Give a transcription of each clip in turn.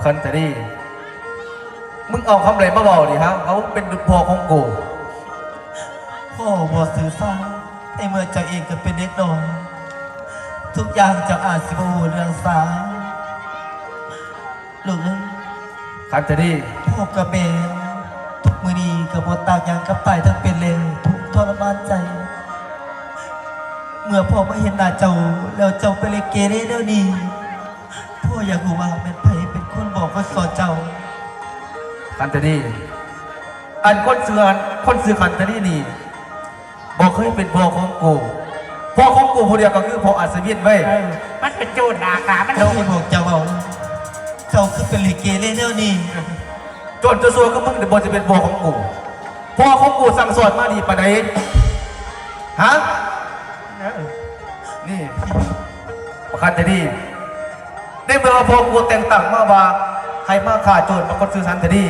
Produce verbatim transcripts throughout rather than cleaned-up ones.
กันเถอะดิ มึงเอาคำไหนมาเว้านี่ฮะ เขาเป็นพ่อของกู พ่อบ่ซื่อสัตย์ ในเมื่อเจ้าเองก็เป็นเด็กน้อย ทุกอย่างเจ้าอาจสิบ่ฮู้เรื่องสา ลูกเอ้ย กันเถอะดิ พ่อกับแม่ ทุกมื้อนี้ก็บ่ต่างหยังกับตายทั้งเป็นเลย ทุกข์ทรมานใจ เมื่อพ่อมาเห็นหน้าเจ้า แล้วเจ้าไปเล่นเกเรแนวนี้ พ่ออยากรู้ว่าแม่นไผเป็นคนบอกคนสอนเจ้า คันธนี อันคนชื่อ อันคนชื่อคันธนีนี่ บ่เคยเป็นพ่อของกู พ่อของกูผู้เดียวก็คือพ่ออัศวินเว้ย เออ มันเป็นโจรหน้าขามันโดน ที่บอกเจ้าเอา เจ้าคือเป็นลิเกเล่นแนวนี้ โจรชั่วๆ คือมึงนี่บ่จะเป็นพ่อของกู พ่อของกูสั่งสอนมาดีปานใด ฮะ เออ นี่ ประคันธนี ในเมื่อว่าพ่อกูแต่งตั้งมาว่า ให้มาฆ่าโจรมาคนซื่อสันธนี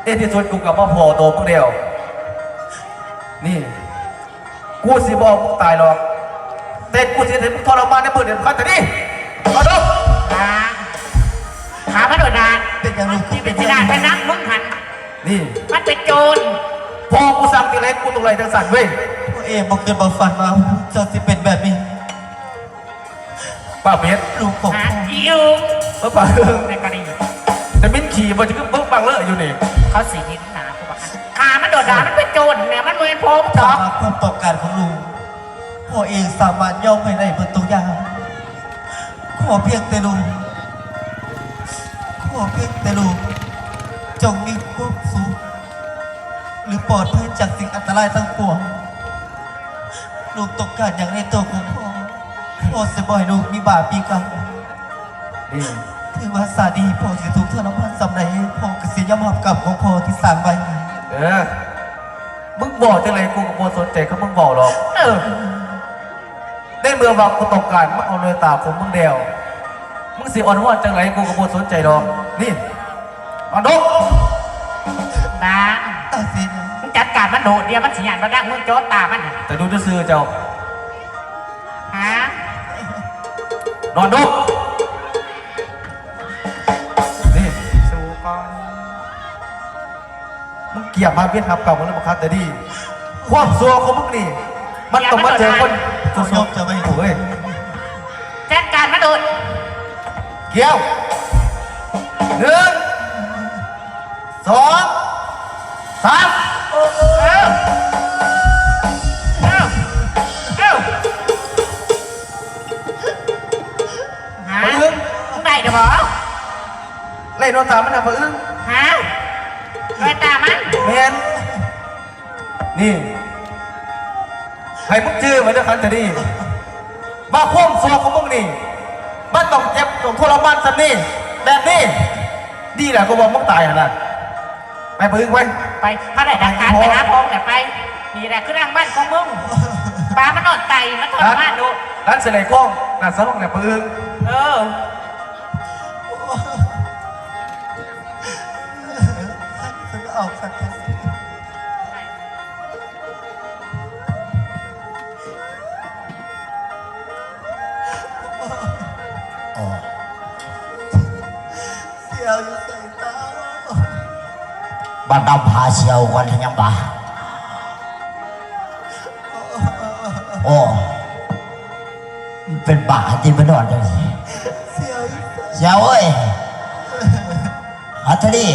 ในที่สุดกูก็มาพ้อโตมึงแล้ว นี่ กูสิบ่เอามึงตายหรอก แต่กูสิให้มึงทรมานในมื้อเดียวกันธนี เอาดู อ่า ขามันโดดดา เป็นหยังลูก นี่เป็นสิดาเป็นนักมึงหัน นี่ มันเป็นโจร พ่อกูสั่งจังได๋กูต้องไล่จังซั่นเว้ย พ่อเองบ่คิดบ่ฝันว่าเจ้าสิเป็นแบบนี้ ป้าเม็ด ลูกของ หา พ่อ อิ๋ว เออ ป้าเอิง แม่กะดี แต่มินขี่บ่จะขึ้นเบิ่งบังเลยอยู่นี่ เขาสิเห็นหน้ากูบักหั่น ขามันโดดดา มันเป็นโจรเนี่ย มันบ่แม่นพ่อมึงดอก ตามความต้องการของลูก พ่อเองสามารถยอมให้ได้เบิดทุกอย่าง ขอเพียงแต่ลูก ขอเพียงแต่ลูก จงมีความสุข หรือปลอดภัยจากสิ่งอันตรายทั้งปวง ลูกต้องการอย่างในตัวของพ่อ พ่อสิบ่ให้ลูกมีบาปมีกรรม นี่ ถึงว่าชาตินี้พ่อสิทุกข์ทรมานส่ำใด พ่อก็สิยอมรับกรรมของพ่อที่สร้างไว้ เออ มึงบอกจังได๋กูก็บ่สนใจกับมึงเว้าหรอก เออ ในเมื่อว่ากูต้องการมึงเอารอยตาของมึงแล้ว มึงสิอ้อนวอนจังได๋กูก็บ่สนใจดอก นี่ มาดก นาง ตัดสิน มึงจัดการมันโดดเดียว มันสิย่านบ่ดัง มึงจ่อตามันน่ะ แต่ดูซื่อๆ เจ้า ฮะ นอนดก นี่ สู้ก่อน มึงเกลียดมาเวียดนามเก่ามึงแล้วมาคัดแต่ดี ความซัวของมึงนี่ มันต้องมาเจอคนซัวๆ ยกจะไม่ โอ้ย จัดการมันโดด เกี่ยว หนึ่ง สอง สาม เออ เออ เออ ฮะ ไปเถอะ มึงได้เด้อบ่ ไล่โดนตามมันน่ะ ปะอึ้ง ฮะ โดนตามมัน แม่น นี่ ให้มึงจื้อไว้เด้อคันธนี ว่าความซัวของมึงนี่ มันต้องเจ็บต้องทรมานส่ำนี้ แบบนี้ ดีแหละ กูบอกมึงตายหั่นน่ะ ไปปะอึ้งไป ไป ถ้าได้ดังการไปหาพ่อมึงแหละไป นี่แหละคือนางมันของมึง ปามันนอนไต มันทรมานโดด นั่นเสน่ห์ของ นั่นสะห้องเนี่ยปะอึ้ง เออ เอาคันธนี อ๋อ เสี่ยวอยู่ใส่ตา บัดดำพาเสี่ยวก่อนยังบ่า โอ้ มันเป็นบ้าที่มันนอนจังซี่ เสี่ยวอยู่ใส่ เสี่ยวเอ้ย อัตตลี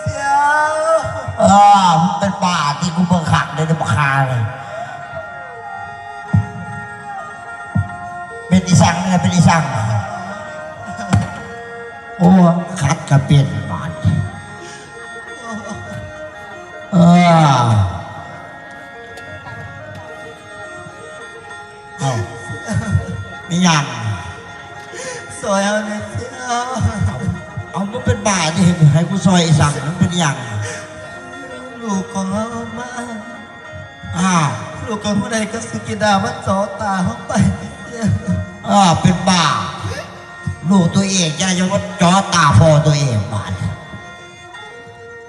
เสี่ยว เออ มันเป็นบ้าที่กูเบิ่งคักเลย บักห่านี่ เป็นอีสังเนี่ย เป็นอีสัง โอ้ คัดก็เป็นบาด เออ เอ้า มีหยัง ซอยเอาแหน่เสี่ยว เอา มึงเป็นบ้าที่เห็นให้กูซอยอีสัง มึงเป็นหยัง ลูกของเฮามา อ้าว ลูกกับผู้ใดก็สุกิดามันจ่อตาเฮาไป อ้าว เป็นบ้า ลูกตัวเองจะยังว่าจ่อตาพ่อตัวเองบาด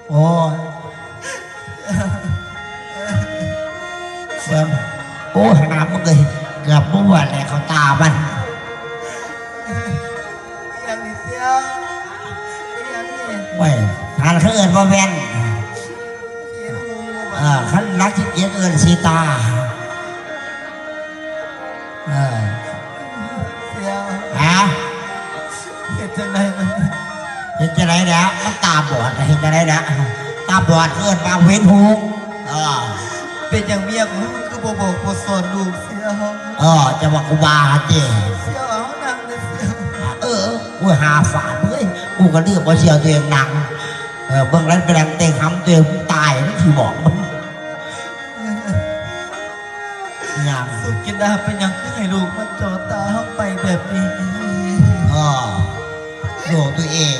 โอ้ย เบิ่ง โอ้ย หามึงเลย เกือบบ่ว่าแหละเขาตามัน อย่างนี้เสี่ยว โอ้ย หันเขาเอิ้นว่าแว่น เออ คันหลักสิบเจ็ดเอิ้นสีตา เออ เสีย ฮะ เฮ็ดจังได๋มัน เฮ็ดจังได๋แล้ว มันตาบอด เฮ็ดจังได๋แล้ว ตาบอดเอิ้นว่าเห็นฮูก เออ เป็นหยังเมียกูคือบ่บอกบ่สอนลูกเสี่ยว เออ จะว่ากูบ้าติ เสี่ยว เอานั่งเลยเสี่ยว เออ กูหาฝาดเว้ย กูก็ลืมว่าเสี่ยวตัวเองนั่ง เออ เบิ่งแล้วไปนั่งเต็งหำตัวเองตาย มันสิบอกมึง หยัง สุกินดาเป็นหยังคือให้ลูกมันจ่อตาเฮาไปแบบนี้ เออ ลูกตัวเอง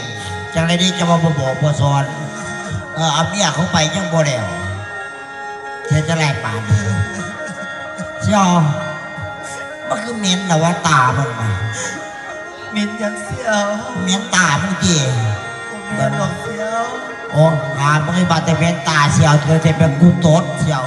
จังได๋เด้จะมาบ่บอกบ่สอน เออ เอาเมียเขาไปยังบ่แล้ว เสียจังได๋ปานนี้ เสี่ยว มันคือเหม็นนะว่าตามึงนะ เหม็นหยังเสี่ยว เหม็นตามึงติ บ่แม่นดอกเสี่ยว โอ้ หามึงไอ้บาดแต่เหม็นตาเสี่ยว เธอจะเป็นกูตดเสี่ยว